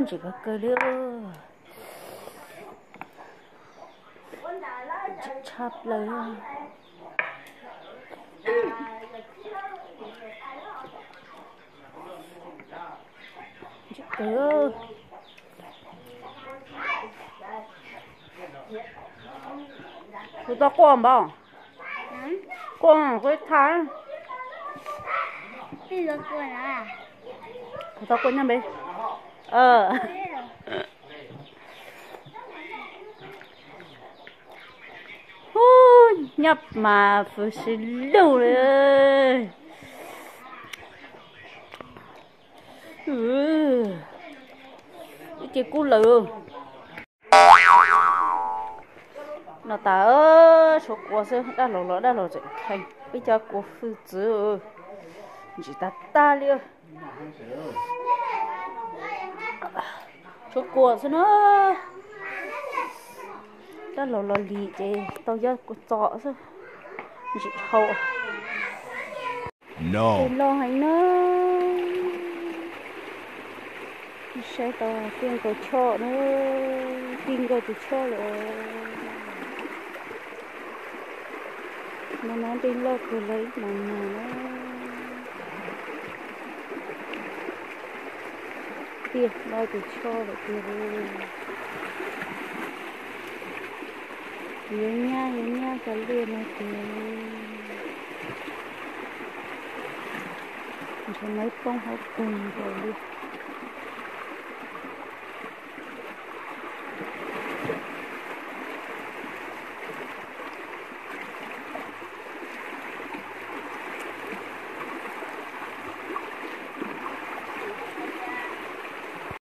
Tseem kawg kawg li, tshaj plaws. Kuv tau quaj npaum, quaj quaj tha, kuv tau quaj nyob npe. Hu, nyob mas fwm si lug li. Ib ce kub lawm. No tas, tshuav kua xwb, dab laug los dab laug tseem kheej, peb cov kua hwj txwv ntsim tag tag li. Tshuav kua xwb na. Dab laug los lig ces tau yog kua txob xwb, ntsim dhau. Tes loj heev na. Saib tau tiaj nkaus choj na, tij nkaus tus choj lawm. No no nqi loj kawg li ib mos mos na. Tiaj loj tus choj lawm tiag li. Yuav nyab yuav nyab cov liaj no tiag. Ntshe muab poob hauv pes nkaus li.